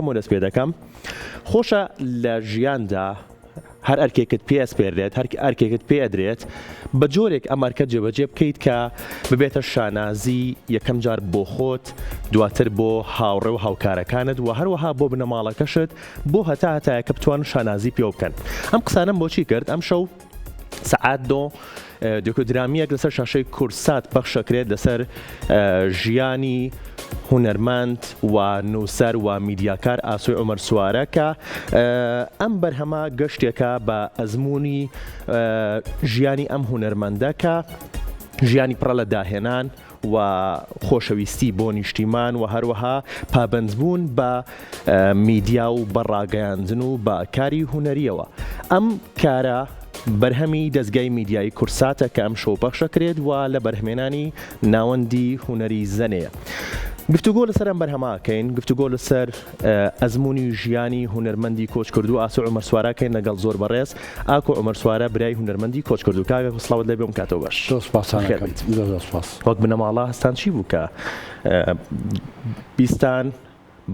پرسیارەکەمەوە دەست پێ دەکەم. خۆشە لە ژیاندا هەر ئەرکێکت پێ ئەسپێررێت، هەر ئەرکێکت پێ ئەدرێت، بە جۆرێک ئەم ئەرکە جێبەجێ بکەیت کە ببێتە شانازی یەکەم جار بۆ خۆت، دواتر بۆ هاوڕێ و هاوکارەکانت و هەروەها بۆ بنەماڵەکەشت بۆ هەتا هەتایە کە بتوانن شانازی پێوە بکەن. ئەم قسانەم بۆچی کرد؟ ئەمشەو سەعات دۆ دۆکۆدرامییەک لەسەر شاشەی کوردسات پەخشەکرێت لەسەر ژیانی هونەرمەند و نووسەر و میدیاکار ئاسۆی عومەر سوارە کە ئەم بەرهەمە گەشتێکە بە ئەزموونی ژیانی ئەم هونەرمەندە کە ژیانی پڕە لە داهێنان و خۆشەویستی بۆ نیشتیمان و هەروەها پابەندبوون بە میدیا و بە ڕاگەیاندن و بە کاری هونەرییەوە. ئەم کارە بەرهەمی دەزگای میدیایی کوردساتە کە ئەمشەو پەخشەکرێت و لە بەرهەمێنانی ناوەندی هونەری زەنێیە. گفتوگۆ لەسەر ئەم بەرهەمە ئەکەین، گفتوگۆ لەسەر ئەزموونی ژیانی هونەرمەندی کۆچکردوو ئاسۆ عومەر سوارە ئەکەین لەگەڵ زۆر بەڕێز ئاکۆ عومەر سوارە برای هونەرمەندی کۆچکردوو. کاک ئاکۆ سڵاوت لێبێ ئەم کاتەو باش. زۆر سوپاستان بەخێر ئەکەم. بێیت. زۆر زۆر سوپاس. وەک بنەماڵە هەستان چی بوو کە بیستان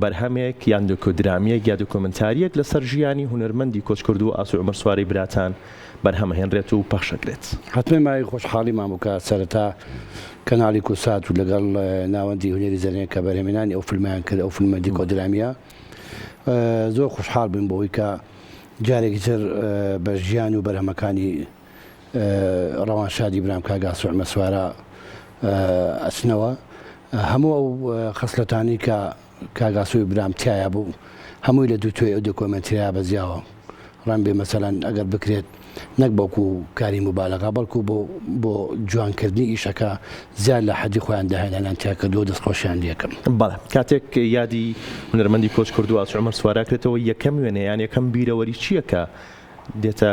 بەرهەمێک یان دۆکۆدرامییەک یا دۆکۆمێنتارییەک لەسەر ژیانی هونەرمەندی کۆچکردوو ئاسۆ عومەر سوارەی براتان بەرهەمەهێنرێت و پەخشەکرێت؟ حەتمەن مایەی خۆشحاڵیمان بوو کە سەرەتا کەناڵی کوردسات و لەگەڵ ناوەندی هونەری زەرێن کە بەرهەمێنانی ئەو فیلمەیان کرد، ئەو فیلمە دیکۆدرامییە، زۆر خۆشحاڵ بووین بەوەی کە جارێکی تر بە ژیان و بەرهەمەکانی ڕەوانشادی برام کاک ئاسۆ عومەر سوارە ئەچنەوە هەموو ئەو خەسلەتانەی کە کاک ئاسۆی برام تیایا بوو هەمووی لە دوو توێی ئەو دۆکۆمێنتریا بەزیاوە ڕەنبێ مەسەلەن ئەگەر بکرێت نەک بەڵکو کاری موبالەغە بەڵکو بۆ بۆ جوانکردنی ئیشەکە زیاد لە حەدی خۆیان داهێنانیان تیا کردووە دەستخۆشیان لێکەم. بەڵێ کاتێک یادی هونەرمەندی کۆچکردوو ئاسۆ عومەر سوارە ئەکرێتەوە یەکەم وێنە یان یەکەم بیرەوەری چییە کە دێتە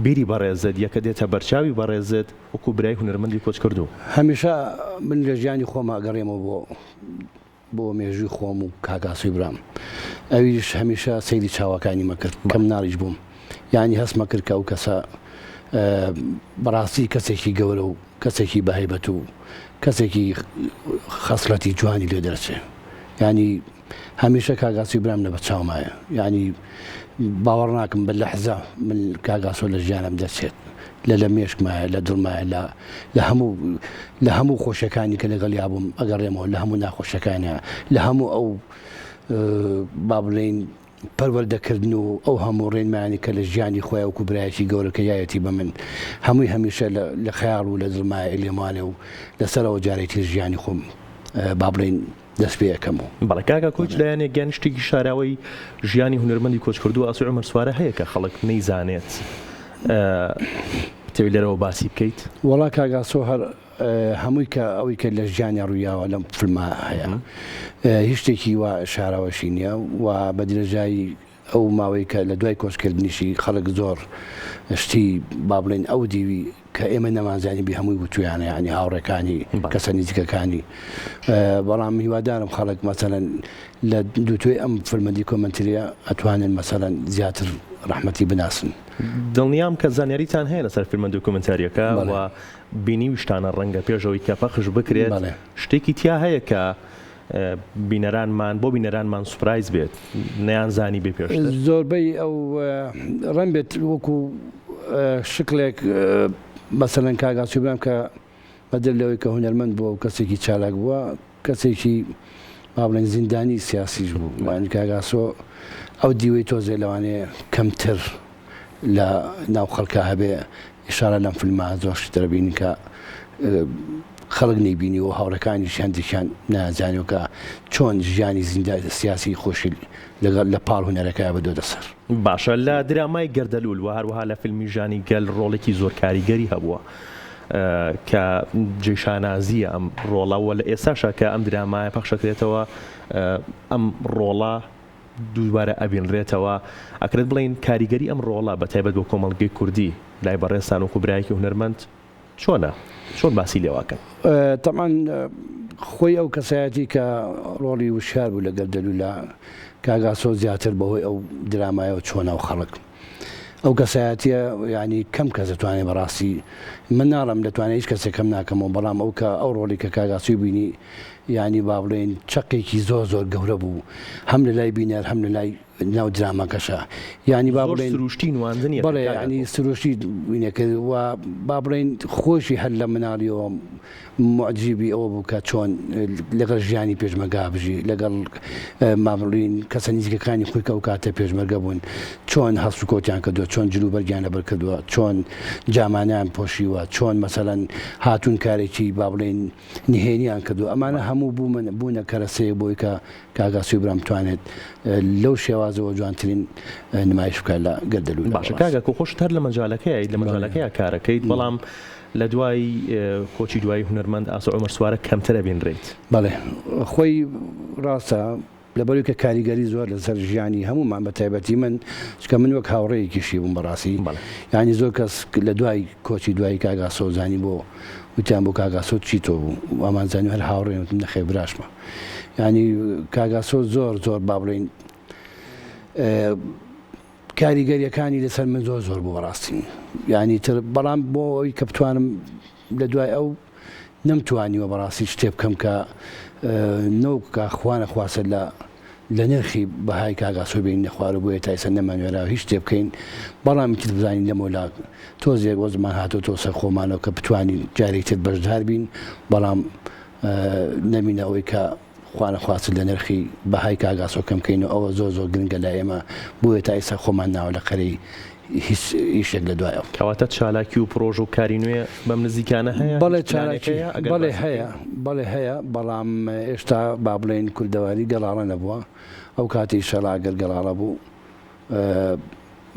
بیری بەڕێزت یەکە دێتە بەرچاوی بەڕێزت وەکو برای هونەرمەندی کۆچکردوو؟ هەمیشە من لە ژیانی خۆما ئەگەڕێمەوە بۆ بۆ مێژووی خۆم و کاک ئاسۆی برام ئەویش هەمیشە سەیری چاوەکانی مەکرد کە مناڵیش بووم یانی هەستمە کرد کە ئەو کەسە بەڕاستی کەسێکی گەورە و کەسێکی بەهەیبەت و کەسێکی خەسڵەتی جوانی لێ دەرچێ یانی هەمیشە کاک ئاسۆی برام لە بەرچاومایە یانی باوەڕ ناکەم بە لەحزە من کاک ئاسۆ لە ژیانم دەرچێت لە لە مێشکمایە لە دڵمایە لە لە هەموو لە هەموو خۆشەکانی کە لەگەڵیا بووم ئەگەڕێمەوە لە هەموو ناخۆشەکانیا لە هەموو ئەو با بڵێین پەروەردەکردن و ئەو هەموو ڕێنمایانی کە لە ژیانی خۆی وەکو برایەکی گەورە کە یایەتی بە من هەمووی هەمیشە لە خەیاڵ و لە دڵمایە لێمانێ و لەسەرەوە جارێکی ژیانی خۆم با بڵێین دەست پێ ئەکەم و. بەڵێ کاک ئاکۆ هیچ لایەنێک یان شتێکی شاراوەی ژیانی هونەرمەندی کۆچکردوو ئاسۆ عومەر سوارە هەیە کە خەڵک نەیزانێت بتەوێت لێرەوە باسی بکەیت؟ وەڵا کاک ئاسۆ هەر هەمووی کە ئەوەی کە لە ژیانیا ڕوویاوە لەم فیلمە هەیە هیچ شتێکی وا شاراوەشی نییە و بە درێژایی ئەو ماوەی کە لە دوای کۆچکردنیشی خەڵک زۆر شتی با بڵێین ئەو دیوی کە ئێمە نەمانزانی بی هەمووی وتویانە یعنی هاوڕێکانی کەسە نزیکەکانی بەڵام هیوادارم خەڵک مەسەلەن لە دووتوێی ئەم فیلمە دیکۆمێنتریە ئەتوانن مەسەلەن زیاتر ڕەحمەتی بناسن. دڵنیام کە زانیاریتان هەیە لەسەر فیلمە دۆکۆمێنتاریەکە و بینیویشتانە ڕەنگە پێش ئەوەی کە پەخش بکرێت شتێکی تیا هەیە کە بینەرانمان بۆ بینەرانمان سوپرایز بێت نەیان زانی بێ پێشتر. زۆربەی ئەو ڕەنبێت وەکو شکڵێک مەسەلەن کاک ئاسۆ برام کە بەدەر لەوەی کە هونەرمەند بووە و کەسێکی چالاک بووە کەسێکی با بڵێن زیندانی سیاسیش بوو یانی کاک ئاسۆ ئەو دیوەی تۆزێ لەوانەیە کەمتر لە ناو خەڵکا هەبێ ئیشاڵا لەم فیلمە زۆر شت دەبینین کە خەڵک نەیبینی و هاوڕێکانیش هەندێکیان نازانیەوە کە چۆن ژیانی زیندە سیاسی خۆشی لەگەڵ لە پاڵ هونەرەکە بەدۆدە سەر. باشە لە درامای گەردەلوول و هەروەها لە فیلمی ژانی گەل ڕۆڵێکی زۆر کاریگەری هەبووە کە جێی شانازییە ئەم ڕۆڵە و لە ئێستاشا کە ئەم درامایە پەخشەکرێتەوە ئەم ڕۆڵە دووبارە ئەبینرێتەوە، ئەکرێت بڵێین کاریگەری ئەم ڕۆڵە بە تایبەت بۆ کۆمەڵگەی کوردی لای بەڕێزتان وەکو برایەکی هونەرمەند چۆنە؟ چۆن باسی لێوە ئەکەن؟ تەبعەن خۆی ئەو کەسایەتی کە ڕۆڵی وشیار بوو لە گەردەلوولە کاک ئاسۆ زیاتر بەهۆی ئەو درامایەوە چووە ناو خەڵک ئەو کەسایەتیە یانی کەم کەس دەتوانێت بەڕاستی من ناڵێم دەتوانێت هیچ کەسێک کەم ناکەمەوە بەڵام ئەو کە ئەو ڕۆڵی کە کاک ئاسۆی بینی. یانی با بڵێین چەقێکی زۆر زۆر گەورە بوو هەم لە لای بینەر هەم لە لای ناو دراماکەشە یانی با بڵێین سروشتی نواندنی بەڵێ ینی سروشتی وینەکرد و با بڵێین خۆشی هەر لە مناڵیەوە موعجیبی ئەوە بوو کە چۆن لەگەڵ ژیانی پێشمەرگا بژی، لەگەڵ با بڵێین کەسە نزیکەکانی خۆی کە ئەو کاتە پێشمەرگە بوون، چۆن هەڵسوکەوتیان کردووە، چۆن جلوبەرگیان لەبەر کردووە، چۆن جامانەیان پۆشیوە، چۆن مەسەلەن هاتوون کارێکی با بڵێین نهێنیان کردووە، ئەمانە هەموو بوونە کەرەسەیەک بۆی کە کاک ئاسۆی برام بتوانێت لەو شێوازەوە جوانترین نمایش بکات لە گەردەلوولە. باشە کاک ئاکۆ خۆشت هەر لە مەجالەکەیت، لە مەجالەکەیا کارەکەیت، بەڵام لە دوای کۆچی دوایی هونەرمەند ئاسۆ عومەر سوارە کەمتر ئەبینرێیت. بەڵێ خۆی ڕاستە لەبەروی کە کاریگەری زۆر لەسەر ژیانی هەموومان بە تایبەتی من چونکە من وەک هاوڕێیەکیشی بووم بەڕاستی یانی زۆر کەس لە دوای کۆچی دوایی کاک ئاسۆ زانی بۆ وتیان بۆ کاک ئاسۆ چی تۆ بوو وامان زانی هەر هاوڕێن وتم نەخێر براشمە یانی کاک ئاسۆ زۆر زۆر با بڵێین کاریگەریەکانی لەسەر من زۆر زۆر بوو بەڕاستی یانی تر بەڵام بۆ ئەوی کە بتوانم لە دوای ئەو نەمتوانیوە بەڕاستی شتێ بکەم کە نەوکە خوانە خواسە لە لە نرخی بەهای کاگاسۆ بین نەخوار و بۆیە تایسە نەمانوێرا هیچ شتێ بکەین بەڵام تر بزانین لەمەولا تۆزێک وەزمان هاتۆ تۆ سەر خۆمانەوە کە بتوانین جارێکتر بەشدار بین بەڵام نەبینە ئەوەی کە خوانەخواستە لە نرخی بەهای کاک ئاسۆ کەم کەین و ئەوە زۆر زۆر گرنگە لای ئێمە بۆیە تا ئیستا خۆمان ناوە لە قەرەی هیچ ئیشێک لە دوای ئەو. کەواتە چالاکی و پڕۆژە و کاری نوێ بەم نزیکانە هەیە؟ بەڵێ هیچ پلانێک چالاکی هەیە ئەگەر بەڵێ باسی هەیە بکەین؟ بەڵێ هەیە بەڵام ئێشتا با بڵێین کوردەواری گەڵاڵە نەبووە ئەو کاتی ئیشەڵا گەر گەڵاڵە بوو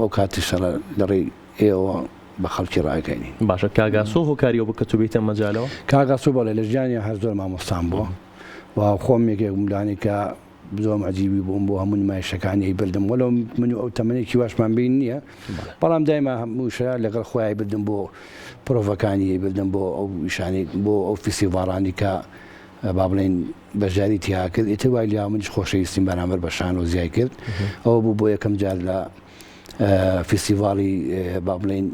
ئەو کاتی شەڕە لە ڕێی ئێوە بە خەڵکی ڕاگەینین. باشە کاک ئاسۆ هۆکاری ئەوە بوو کە تۆ بێیتە ئەم مەجالەوە؟ کاک ئاسۆ بەڵێ لە ژیانیا هەر زۆر مامۆستام بووە و خۆم یەکێک بووم لەوانەی کە زۆر موعجیبی بووم بۆ هەموو نمایشەکانی ئەیبردم وەلەو من و ئەو تەمەنێکی واشمان بین نییە بەڵام دایما هەموو شە لەگەڵ خۆی ئەیبردم بۆ پرۆڤەکانی ئەیبردم بۆ ئەو ئیشانەی بۆ ئەو فیستیڤاڵانی کە با بڵێین بەشداری تیا کرد ئیتر وای لیا منیش خۆشەویستیم بەرامبەر بە شانۆ زیای کرد ئەوە بوو بۆ یەکەم جار لە فیستیڤاڵی با بڵێین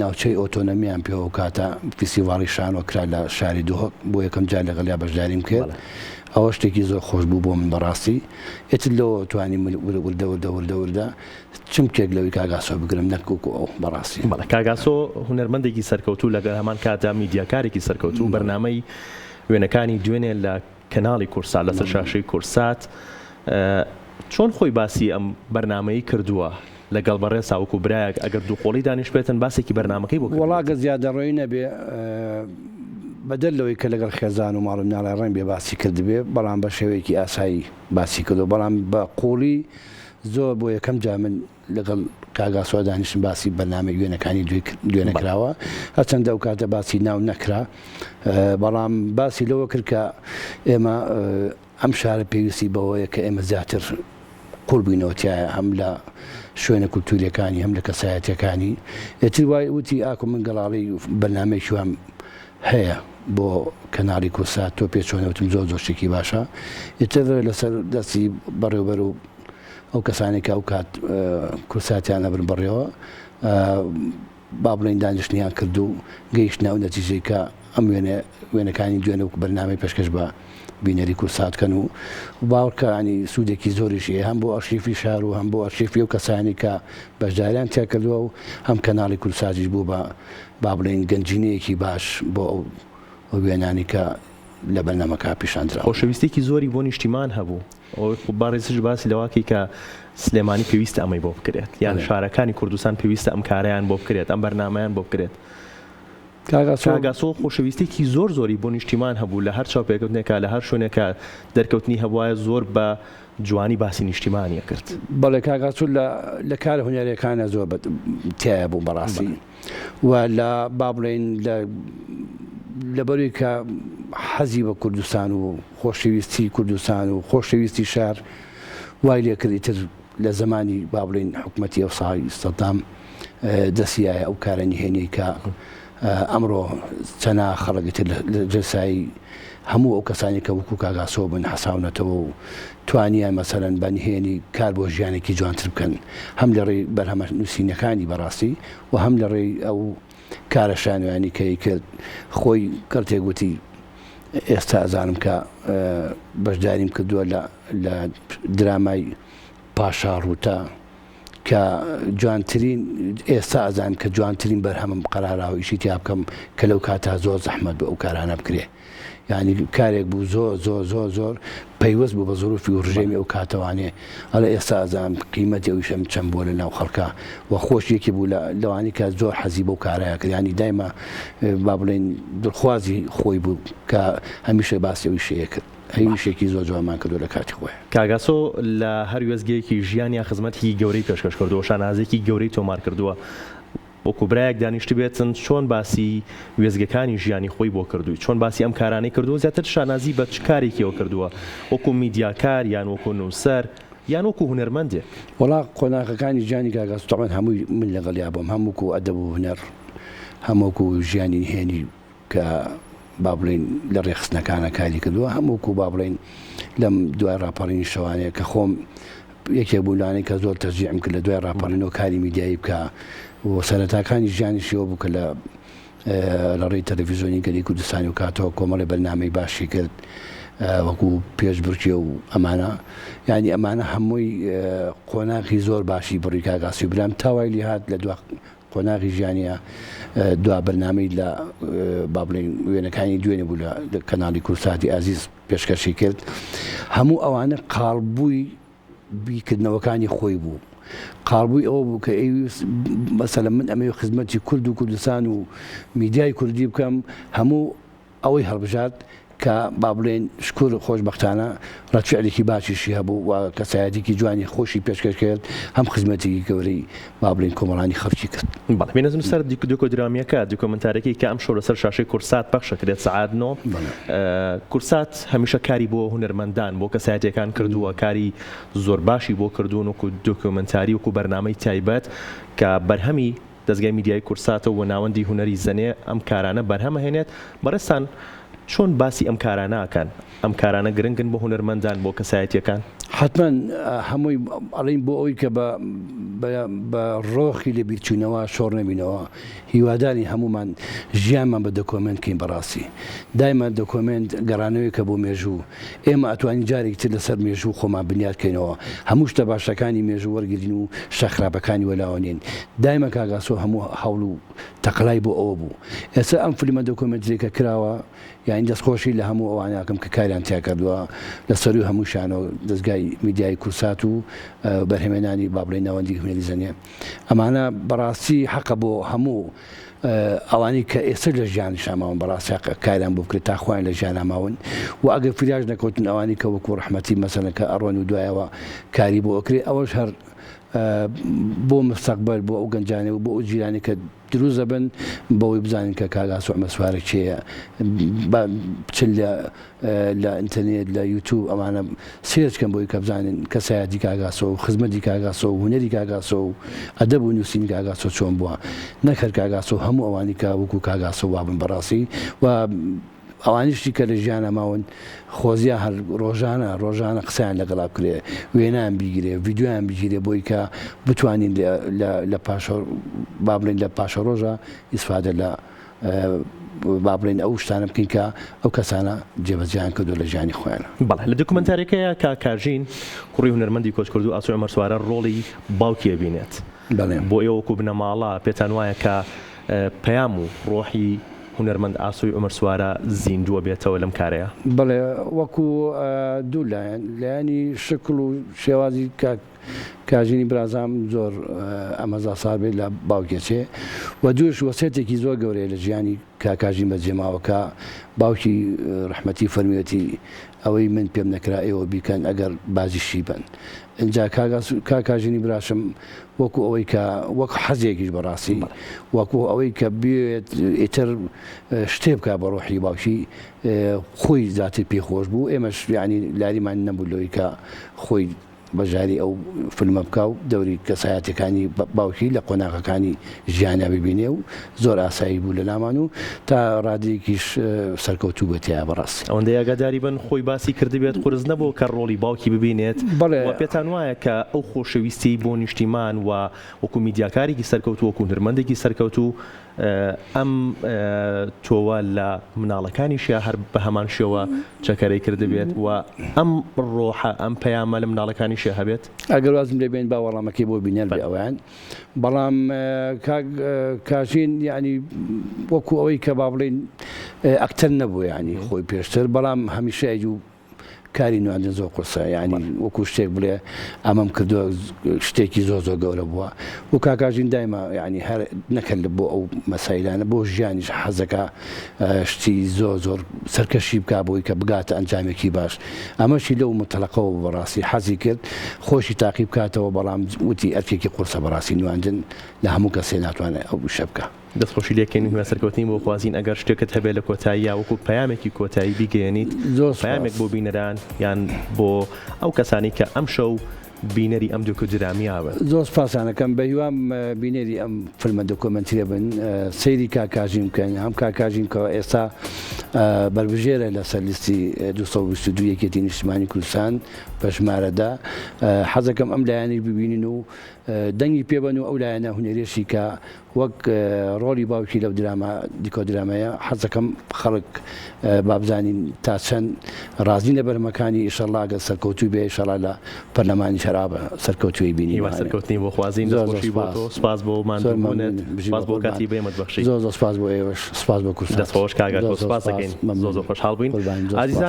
ناوچەی ئۆتۆنەمیان پێوە کاتە فیستیڤاڵی شانۆ کرا لە شاری دهۆک بۆ یەکەم جار لەگەڵیا بەشداریم کرد ئەوە شتێکی زۆر خۆش بوو بۆ من بەڕاستی ئیتر لەوە توانی من وردە وردە وردە وردە چمکێک لەوی کاک ئاسۆ بگرم نەک وەکو ئەو بەڕاستی. بەڵێ کاک ئاسۆ هونەرمەندێکی سەرکەوتوو لەگەڵ هەمان کاتدا میدیاکارێکی سەرکەوتوو بەرنامەی وێنەکانی دوێنێ لە کەناڵی کورسات لەسەر شاشەی کورسات چۆن خۆی باسی ئەم بەرنامەی کردووە لەگەڵ بەڕێزتا وەکو برایەک ئەگەر دووقۆڵی دانیشتبێتن باسێکی بەرنامەکەی بۆ وەڵا گەر زیادەڕۆیی نەبێ بەدەر لەوەی کە لەگەڵ خێزان و ماڵ و مناڵی ڕەنگبێ باسی کردبێ بەڵام بە شێوەیەکی ئاسایی باسی کردووە بەڵام بە قووڵی زۆر بۆ یەکەم جار من لەگەڵ کاک ئاسۆ دانیشتم باسی بەرنامەی وێنەکانی دوێنێ کراوە هەرچەندە ئەو کاتە باسی ناو نەکرا بەڵام باسی لەوە کرد کە ئێمە ئەم شارە پێویستی بەوەیە کە ئێمە زیاتر قوڵ بینەوە تایە هەم لە شوێنە کولتوریەکانی هەم لە کەسایەتەکانی ئێتر وای وتی ئاکۆ من گەڵاڵی بەرنامەیەکی وام هەیە بۆ کەناڵی کورسات تۆ پێ چۆنە وتم زۆر زۆر شتێکی باشە ئیتر لەسەر دەستی بەڕێوبەر و ئەو کەسانەی کە ئەو کات کورساتیان ئەبرد بەڕێوە با بڵێین دانیشتنیان کرد و گەیشتنە ئەو نەتیجەی کە ئەم وێنە وێنەکانی دوێنێ وەکو بەرنامەی پێشکەش بە بینەری کورسات کەن و باوەڕکە ینی سوودێکی زۆریش هەیە هەم بۆ ئەرشیفی شار و هەم بۆ ئەرشیفی ئەو کەسانی کە بەشداریان تیا کردووە و هەم کەناڵی کورساتیش بوو بە با بڵێین گەنجینەیەکی باش بۆ ئەو وێنانەی کە لە بەرنامەکە پیشاندراون. خۆشەویستیەکی زۆری بۆ نیشتیمان هەبوو. ئەوەی خۆ بەڕێزیش باسی لەوە کەی کە سلێمانی پێویستە ئەمەی بۆ بکرێت یان شارەکانی کوردستان پێویستە ئەم کارەیان بۆ بکرێت ئەم بەرنامەیان بۆ بکرێت. کاک ئاسۆ. کاک ئاسۆ خۆشەویستیەکی زۆر زۆری بۆ نیشتیمان هەبوو لە هەر چاوپێکەوتنێکا لە هەر شوێنێکا دەرکەوتنی هەبوایە زۆر بە جوانی باسی نیشتیمانی ئەکرد. بەڵێ کاک ئاسۆ لە لە کارە هونەریەکانا زۆر بە تیایا بوو بەڕاستی و لە با بڵێین لە لەبەروی کە حەزی بە کوردستان و خۆشەویستی کوردستان و خۆشەویستی شار وای لێکرد ئیتر لە زەمانی با بڵێین حکومەتی ئەوسای سەدام دەسیایە ئەو کارە نهێنیەی کە ئەمڕۆ چەنا خەڵک ئیتر لە جەسایی هەموو ئەو کەسانی کە وەکو کاک ئاسۆ بن حەساونەتەوە و توانیان مەسەلەن بە نهێنی کار بۆ ژیانێکی جوانتر بکەن هەم لە ڕێی بەرهەمە نووسینەکانی بەڕاستی و هەم لە ڕێی ئەو کارە شانۆیانی کە کرد خۆی کەڵتێک وتی. ئێستا ئەزانم کە بەشداریم کردووە لە لە درامای پاشا ڕووتە کە جوانترین ئێستا ئەزانم کە جوانترین بەرهەمم قەراراوە ئیشی تیا بکەم کە لەو کاتە زۆر زەحمەت بوو ئەو کارانە بکرێ یانی کارێک بوو زۆر زۆر زۆر زۆر پەیوەست بوو بە زروفی و ڕژێمی ئەو کاتەوانێ ئەڵێ ئێستا ئەزانم قیمەتی ئەو ئیشەم چەند بووە لە ناو خەڵکا و خۆش یەکی بوو لە لەوانی کە زۆر حەزی بەو کارەیە کرد یانی دایمە با بڵێین دڵخوازی خۆی بوو کە هەمیشە باسی ئەو ئیشەیە کرد ئیشێکی زۆر جوانمان کردووە لە کاتی خۆی. کاک ئاسۆ لە هەر وێستگەیەکی ژیانیا خزمەتێکی گەورەی پێشکەش کردووە، شانازییەکی گەورەی تۆمار کردووە. وەکو برایەک دانیشتبێتن چۆن باسی وێستگەکانی ژیانی خۆی بۆ کردووی، چۆن باسی ئەم کارانەی کردووە، زیاتر شانازی بە چ کارێکیەوە کردووە، وەکو میدیاکار یان وەکو نووسەر یان وەکو هونەرمەندێک؟ وەڵا قۆناغەکانی ژیانی کاک ئاسۆ تەبعەن هەمووی من لەگەڵیا بووم، هەم وەکو ئەدەب و هونەر، هەم وەکو ژیانی نهێنی کە با بڵێین لە ڕێکخستنەکانە کاری کردووە، هەم وەکو با بڵێین لەم دوای ڕاپەڕینی شەوانەیە کە خۆم یەکێک بوو لەوانەی کە زۆر تەشجیعم کرد لە دوای ڕاپەڕینەوە کاری میدیایی بکا و سەرەتاکانی ژیانیشی ئەوە بوو کە لە لە ڕێی تەلەفیزیۆنی گەلی کوردستانی و کاتەوە کۆمەڵی بەرنامەی باشی کرد وەکو پێشبڕکێ و ئەمانە یعنی ئەمانە هەمووی قۆناغی زۆر باشی بڕی کاک ئاسۆی برام تا وای لێهات لە دوا قۆناغی ژیانیە دوا بەرنامەی لە با بڵێین وێنەکانی دوێنێ بوو لە کەناڵی کوردساتی ئازیز پێشکەشی کرد هەموو ئەوانە قاڵبووی بیکردنەوەکانی خۆی بوو قاڵبووی ئەوە بوو کە ئەویست مەسەلەن من ئەمەوێ خزمەتی کورد و کوردستان و میدیای کوردی بکەم هەموو ئەوەی هەڵبژارد کە با بڵێین شکور خۆشبەختانە ڕەدفعلێکی باشیشی هەبوو و کەسایەتیکی جوانی خۆشی پێشکەش کرد هەم خزمەتێکی گەورەی با بڵێین کۆمەڵانی خەڵکی کرد. بەڵێ بێنە سەر دۆکۆدرامییەکە، دۆکۆمێنتارییەکەی کە ئەمشەو لەسەر شاشەی کوردسات پەخش ئەکرێت سەعات نۆ. کوردسات هەمیشە کاری بۆ هونەرمەندان، بۆ کەسایەتییەکان کردووە، کاری زۆر باشی بۆ کردوون وەکو دۆکیۆمێنتاری، وەکو بەرنامەی تایبەت کە بەرهەمی دەزگای میدیایی کوردساتە و ناوەندی هونەری زەنێ ئەم کارانە بەرهەم ئەهێنێت، بەڕێزتان چۆن باسی ئەم کارانە ئەکەن؟ ئەم کارانە گرنگن بۆ هونەرمەندان، بۆ کەسایەتییەکان؟ حەتمەن هەمووی ئەڵێین بۆ ئەوەی کە بە بە ڕۆخی لە بیرچوونەوە شۆڕ نەبینەوە، هیوادارین هەموومان ژیانمان بە دۆکۆمێنت کەین بەڕاستی دایمە دۆکۆمێنت گەڕانەوەیەکە بۆ مێژوو، ئێمە ئەتوانین جارێکی تر لەسەر مێژوو خۆمان بنیات کەینەوە، هەموو شتە باشەکانی مێژوو وەرگرین و شتە خراپەکانی وەلاوە نێین. دایمە کاک ئاسۆ هەموو هەوڵ و تەقەلای بۆ ئەوە بوو. ئێستا ئەم فلیمە دۆکۆمێنتریە کە کراوە، یانی دەستخۆشی لە هەموو ئەوانە ئەکەم کە کاریان تیا کردووە، لە سەرووی هەمووشیانەوە دەزگای میدیایی کوردسات و بەرهەمێنانی با بڵێین ناوەندی هونەری زەنێ. ئەمانە بەڕاستی حەقە بۆ هەموو ئەوانەی کە ئێستا لە ژیانیشا ماون بەڕاستی حەقە کاریان بۆ بکرێت تا خۆیان لە ژیانا ماون و ئەگەر فریاش نەکەوتن ئەوانەی کە وەکو ڕەحمەتی مەسەلەن کە ئەڕۆن و دوایەوە کاری بۆ ئەکرێ ئەوەش هەر بۆ مستەقبەل بۆ ئەو گەنجانەی و بۆ ئەو جیرانەی کە دروست دەبن بەوەی بزانین کە کاک ئاسۆ عومەر سوارە کێیە با چ لە لە ئینتەرنێت لە یوتوب ئەمانە search کەن بۆی کە بزانن کەسایەتی کاک ئاسۆ و خزمەتی کاک ئاسۆ و هونەری کاک ئاسۆ و ئەدەب و نووسینی کاک ئاسۆ چۆن بووە نەک هەر کاک ئاسۆ هەموو ئەوانی کە وەکو کاک ئاسۆ وابن بەڕاستی و ئەوانیشی کە لە ژیانە ماون خۆزیا هەر ڕۆژانە ڕۆژانە قسەیان لەگەڵا بکرێ وێنایان بیگرێ ڤیدیۆیان بگیرێ بۆی کە بتوانین لە پاشە با بڵێین لە پاشەڕۆژە ئیسفادە لە با بڵێین ئەو شتانە بکەین کە ئەو کەسانە جێبەجێیان کردووە لە ژیانی خۆیان. بەڵێ لە دۆکومێنتاریەکەیا کاک کاژین کوڕی هونەرمەندی کۆچکردوو ئاسۆ عومەر سوارە ڕۆڵی باوکی ئەبینێت. بەڵێ. بۆ ئێوە وەکو بنەماڵە پێتان وایە کە پەیام و ڕۆحی هونەرمەند ئاسۆی عومەر سوارە زیندووە بێتەوە لەم کارەیا؟ بەڵێ وەکو دوو لایەن، لایەنی شکڵ و شێوازی کاک کاژینی برازام زۆر ئەمەزا سار بێت لە باوکی ئەچێ و دووش وەسێتێکی زۆر گەورەیە لە ژیانی کاک کاژین بەجێ ماوە کە باوکی ڕەحمەتی فەرموویەتی ئەوەی من پێم نەکرا ئێوە بیکەن ئەگەر بازیشی بن ئینجا کاک کاژینی براشم وەکو ئەوەی کە وەک حەزێکیش بەڕاستی وەکو ئەوەی کە بێت ئیتر شتێ بکە بە ڕۆحی باوکی خۆی زیاتر پێ خۆش بوو ئێمەش یعنی لاریمان نەبوو لەوەی کە خۆی. بەشداری ئەو فیلمە بکا و دەوری کەسایەتیەکانی باوکی لە قۆناغەکانی ژیانیا ببینێ و زۆر ئاسایی بوو لە لامان و تا ڕادەیەکیش سەرکەوتوو بووە تیایا بەڕاستی. ئەوەندەی ئاگاداری بن خۆی باسی کردبێت قورس نەبوو کە ڕۆڵی باوکی ببینێت بەڵێ. و پێتان وایە کە ئەو خۆشەویستیەی بۆ نیشتیمان و وەکو میدیاکارێکی سەرکەوتوو وەکو هونەرمەندێکی سەرکەوتوو ئەم تۆوە لە مناڵەکانیشیا هەر بە هەمان شێوە چەکەرەی کردبێت و ئەم ڕۆحە ئەم پەیامە لە مناڵەکانیشیا هەبێت؟ ئەگەر وازم لێ بێن با وەڵامەکەی بۆ بینەر بێ ئەویان بەڵام کاک کاژین یعنی وەکو ئەوەی کە با بڵێین ئەکتەر نەبوو یعنی خۆی پێشتر بەڵام هەمیشە ئەیجوو کاری نواندن زۆر قورسە یانی وەکو شتێک بڵێ ئەمەم کردووە شتێکی زۆر زۆر گەورە بووە و کاکاژین دایمە یعنی هەر نەکرد بۆ ئەو مەسایلانە بۆ ژیانیش حەزەکە شتی زۆر زۆر سەرکەشی بک بۆی کە بگاتە ئەنجامێکی باش ئەمەشی لەو متەلقەوە بەڕاستی حەزی کرد خۆشی تاقی بکاتەوە بەڵام وتی ئەرکێکی قورسە بەڕاستی نواندن لە هەموو کەسێ ناتوانێت ئەو شە بکە. دەست خۆشی لێکەین و هیوای سەرکەوتنی بۆ خوازین ئەگەر شتێکت هەبێت لە کۆتاییا وەکو پەیامێکی کۆتایی بیگەیەنیت زۆر پەیامێک سوپاس. بۆ بینەران یان بۆ ئەو کەسانەی کە ئەمشەو بینەری ئەم دۆکیۆدرامیا بن. زۆر سوپاستان ئەکەم بەهیوام بینەری ئەم فیلمە دۆکۆمێنتریە بن سەیری کاک کاژیم بکەن هەم کاک کاژیم کە ئێستا بەربژێرە لەسەر لیستی 222 یەکێتی نیشتمانی کوردستان بە ژمارەدا حەزەکەم ئەم لایەنەی ببینن و دەنگی پێبەن و ئەو لایەنە هونەریەشی کە وەک ڕۆڵی باوکی لەو دراما دیکۆدرامایە حەزەکەم خەڵک با بزانین تا چەند ڕازین لە بەرهەمەکانی ئیشەڵا گەر سەرکەوتوو بێ ئیشەڵا لە پەرلەمانیش هەر ئا بە سەرکەوتووی بینین هیوا سەرکەوتنی بۆ خوازین زۆر زۆر دەستخۆشی بۆ سوپاس تۆ سوپاس بۆ زۆر ماندووبوونت مەمنونم بژی سوپاس بۆ بۆ قوربان کاتی بە ئێمەت بەخشی زۆر زۆر سوپاس بۆ ئێوەش سوپاس بۆ کوردسات دەستخۆش کاک زۆر ئاکۆ زۆر سوپاس سوپاس دەکەین زۆر مەمنونم زۆر خۆشحاڵ بووین قوربانی زۆر ئازیزان سوپاس.